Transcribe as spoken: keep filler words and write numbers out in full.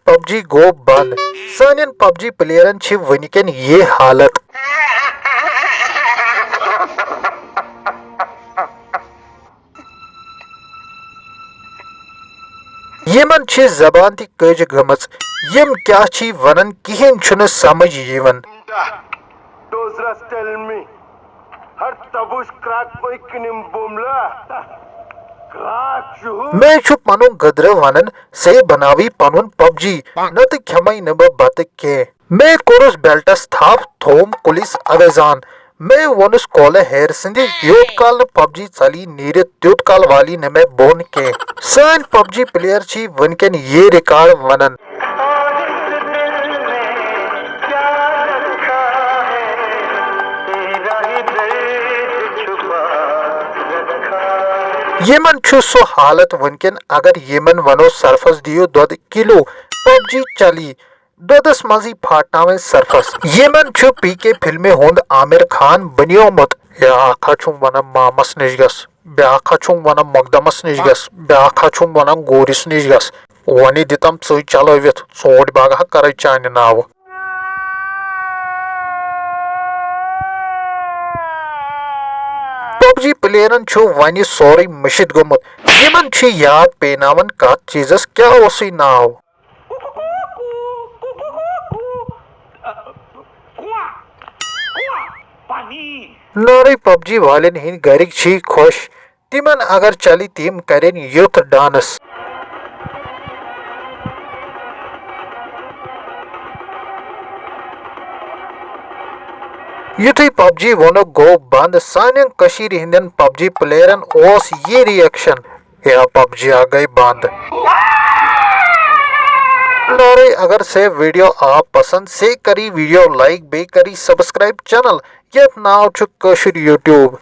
Pub جی گوٚو بنٛد۔ سانٮ۪ن پب جی پلیئرن چھِ وٕنکٮ۪ن یہِ حالت۔ یِمن چھِ زبان تہِ کٔج گٔمٕژ۔ یِم کیٛاہ چھِ ونان، کِہیٖنۍ چھُنہٕ سمجھ یِوان۔ دوسرس تیٚلہِ مےٚ ہر تبُش کرٛاکھ پٔکۍ کِنِم بوملہ کرٛاکھ چھُ ہُہ۔ مےٚ چھُ پنُن گٔدرٕ ونان، سے بناوی پنُن پب جی، نتہٕ کھٮ۪مے نہٕ بہٕ بتہٕ کینٛہہ۔ مےٚ کوٚرُس بیلٹس تھپھ، تھووُم کُلِس اویزان۔ مےٚ ووٚنُس کولہٕ ہیرِ سٕنٛدِ، یوٗت کال نہٕ پب جی ژلی نیٖرِتھ، تیوٗت کال والی نہٕ مےٚ بۄن کینٛہہ۔ سٲنۍ پب جی پلیئر چھِ وٕنکٮ۪ن یہِ ریکارڈ ونان۔ یِمن چھُ سُہ حالت وٕنکٮ۪ن، اگر یِمن ونو سرفس دِیِو دۄد کِلوٗ، پب جی چلی دۄدس منٛزٕے پھاٹناوٕنۍ سرفس۔ یِمن چھُ پی کے فلمہِ ہُنٛد عامر خان بنیومُت۔ یا اکھ ہا چھُم ونان مامس نِش گژھ، بیاکھ ہا چھُم ونان مقدمس نِش گژھ، بیاکھ ہا چھُم ونان گورِس نِش گژھ۔ وۄنۍ دِتم ژٕے چلٲوِتھ، ژوٗنٛٹھۍ باغ ہا کرے چانہِ ناوٕ۔ پب جی پلیئرن چھُ وۄنۍ سورُے مٔشِتھ گوٚمُت۔ یِمن چھُ یاد پیناوان کتھ چیٖزس کیٛاہ اوسُے ناو۔ نارے پب جی والٮ۪ن ہٕنٛدۍ گرِکۍ چھی خۄش، تِمن اگر چلہِ تِم کرن یُتھ ڈانس۔ یُتھُے پب جی ووٚنُکھ گوٚو بنٛد، سانٮ۪ن کٔشیٖرِ ہٕنٛدٮ۪ن پب جی پلیئرن اوس یہِ ریئیکشن۔ یا پب جی آ گئی بند۔ نارے اگر سے ویڈیو آو پسند سے کری ویڈیو لائک بیٚیہِ کری سبسکرائب چینل یتھ ناو چھُ کٲشُر یوٹیوب۔